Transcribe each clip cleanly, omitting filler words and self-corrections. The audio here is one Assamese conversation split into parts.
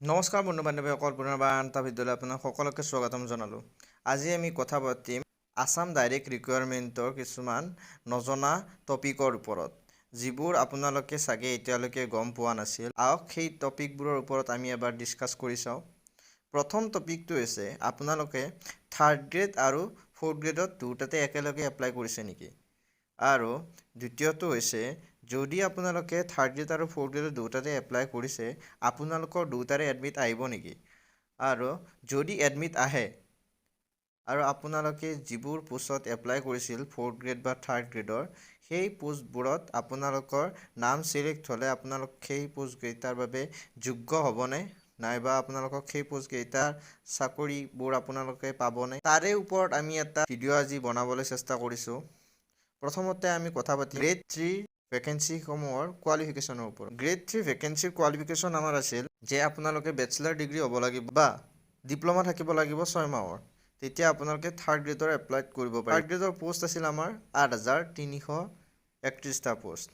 নমস্কাৰ বন্ধু বান্ধৱীসকল, পুনৰবাৰ আন এটা ভিডিঅ'লৈ আপোনাক সকলোকে স্বাগতম জনালোঁ। আজি আমি কথা পাতিম আছাম ডাইৰেক্ট ৰিক্ৰুইটমেণ্টৰ কিছুমান নজনা টপিকৰ ওপৰত, যিবোৰ আপোনালোকে চাগে এতিয়ালৈকে গম পোৱা নাছিল। আহক, সেই টপিকবোৰৰ ওপৰত আমি এবাৰ ডিছকাছ কৰি চাওঁ। প্ৰথম টপিকটো হৈছে, আপোনালোকে থাৰ্ড গ্ৰেড আৰু ফ'ৰ্থ গ্ৰেডত দুয়োটাতে একেলগে এপ্লাই কৰিছে নেকি? আৰু দ্বিতীয়টো হৈছে, যদি আপোনালোকে থাৰ্ড গ্ৰেড আৰু ফ'ৰ্থ গ্ৰেডত দুয়োটাতে এপ্লাই কৰিছে, আপোনালোকৰ দুয়োটাৰে এডমিট আহিব নেকি? আৰু যদি এডমিট আহে আৰু আপোনালোকে যিবোৰ পোষ্টত এপ্লাই কৰিছিল ফ'ৰ্থ গ্ৰেড বা থাৰ্ড গ্ৰেডৰ, সেই পোষ্টবোৰত আপোনালোকৰ নাম চিলেক্ট হ'লে আপোনালোক সেই পোষ্টকেইটাৰ বাবে যোগ্য হ'বনে, নাইবা আপোনালোকক সেই পোষ্টকেইটাৰ চাকৰিবোৰ আপোনালোকে পাবনে, তাৰে ওপৰত আমি এটা ভিডিঅ' আজি বনাবলৈ চেষ্টা কৰিছোঁ। প্ৰথমতে আমি কথা পাতিম গ্ৰেড 3ৰ ভেকেঞ্চিসমূহৰ কোৱালিফিকেশ্যনৰ ওপৰত। গ্ৰেড 3 ভেকেঞ্চিৰ কোৱালিফিকেশ্যন আমাৰ আছিল যে আপোনালোকে বেচেলাৰ ডিগ্ৰী হ'ব লাগিব বা ডিপ্ল'মা থাকিব লাগিব 6 মাহৰ। তেতিয়া আপোনালোকে থাৰ্ড গ্ৰেডৰ এপ্লাই কৰিব পাৰিব। থাৰ্ড গ্ৰেডৰ পোষ্ট আছিল আমাৰ 8331টা পোষ্ট।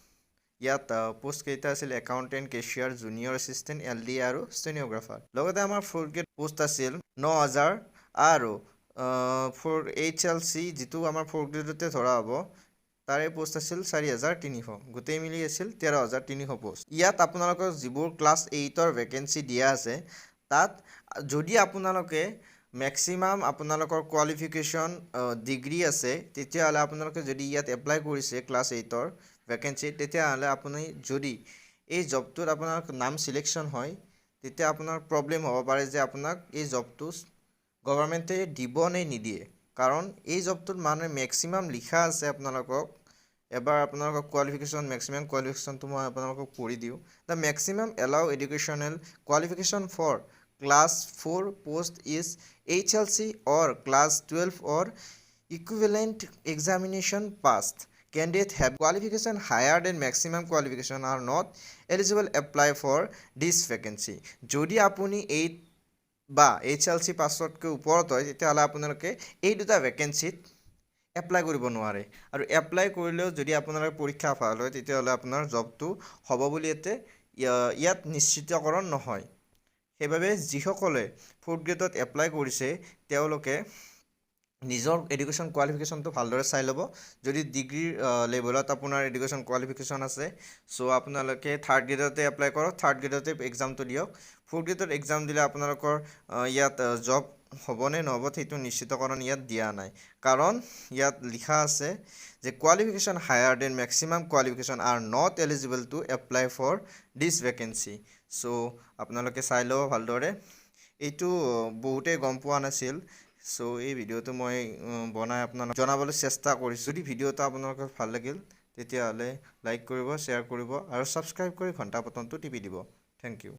ইয়াত পোষ্ট কেইটা আছিল accountant, cashier, junior assistant, LD আৰু ষ্টেনিঅ'গ্ৰাফাৰ। লগতে আমাৰ ফ'ৰ্থ গ্ৰেড পোষ্ট আছিল 9000 আৰু ফ'ৰ এইচএলচি, যিটো আমাৰ ফ'ৰ্থ গ্ৰেডতে ধৰা হ'ব, তাৰে পোষ্ট আছিল 4300। গোটেই মিলি আছিল 13,300 পোষ্ট। ইয়াত আপোনালোকৰ যিবোৰ ক্লাছ 8ৰ ভেকেঞ্চি দিয়া আছে, তাত যদি আপোনালোকে মেক্সিমাম আপোনালোকৰ কোৱালিফিকেশ্যন ডিগ্ৰী আছে, তেতিয়াহ'লে আপোনালোকে যদি ইয়াত এপ্লাই কৰিছে ক্লাছ 8ৰ ভেকেঞ্চি, তেতিয়াহ'লে আপুনি যদি এই জবটোত আপোনাৰ নাম চিলেকশ্যন হয়, তেতিয়া আপোনাৰ প্ৰব্লেম হ'ব পাৰে যে আপোনাক এই জবটো গভৰ্ণমেণ্টে দিব নে নিদিয়ে। কাৰণ এই জবটোত মানে মেক্সিমাম লিখা আছে। আপোনালোকক এবাৰ আপোনালোকক কোৱালিফিকেশ্যন, মেক্সিমাম কোৱালিফিকেশ্যনটো মই আপোনালোকক পঢ়ি দিওঁ। The maximum allowed educational qualification for class 4 post is HLC or class 12 or equivalent examination passed. Candidate have qualification higher than maximum qualification are not eligible apply for this vacancy. যদি আপুনি 8 বা এইচএলচি পাছতকৈ ওপৰত হয়, তেতিয়াহ'লে আপোনালোকে এই দুটা ভেকেঞ্চিত এপ্লাই কৰিব নোৱাৰে। আৰু এপ্লাই কৰিলেও যদি আপোনালোকে পৰীক্ষা ভাল হয়, তেতিয়াহ'লে আপোনাৰ জবটো হ'ব বুলি ইয়াতে ইয়াত নিশ্চিতকৰণ নহয়। সেইবাবে যিসকলে ফ'ৰ্থ গ্ৰেডত এপ্লাই কৰিছে, তেওঁলোকে নিজৰ এডুকেশ্যন কোৱালিফিকেশ্যনটো ভালদৰে চাই ল'ব। যদি ডিগ্ৰীৰ লেভেলত আপোনাৰ এডুকেশ্যন কোৱালিফিকেশ্যন আছে, চ' আপোনালোকে থাৰ্ড গ্ৰেডতে এপ্লাই কৰক, থাৰ্ড গ্ৰেডতে এক্সামটো দিয়ক। ফ'ৰ্থ গ্ৰেডত এক্সাম দিলে আপোনালোকৰ ইয়াত জব হ'বনে নহ'ব, সেইটো নিশ্চিতকৰণ ইয়াত দিয়া নাই। কাৰণ ইয়াত লিখা আছে যে qualification higher than maximum qualification are not eligible to apply for this vacancy. So আপোনালোকে চাই ল'ব ভালদৰে। এইটো বহুতেই গম পোৱা নাছিল। চ' এই ভিডিঅ'টো মই বনাই আপোনালোক জনাবলৈ চেষ্টা কৰিছোঁ। যদি ভিডিঅ'টো আপোনালোকৰ ভাল লাগিল, তেতিয়াহ'লে লাইক কৰিব, শ্বেয়াৰ কৰিব আৰু ছাবস্ক্ৰাইব কৰি ঘণ্টা বটনটো টিপি দিব। Thank U.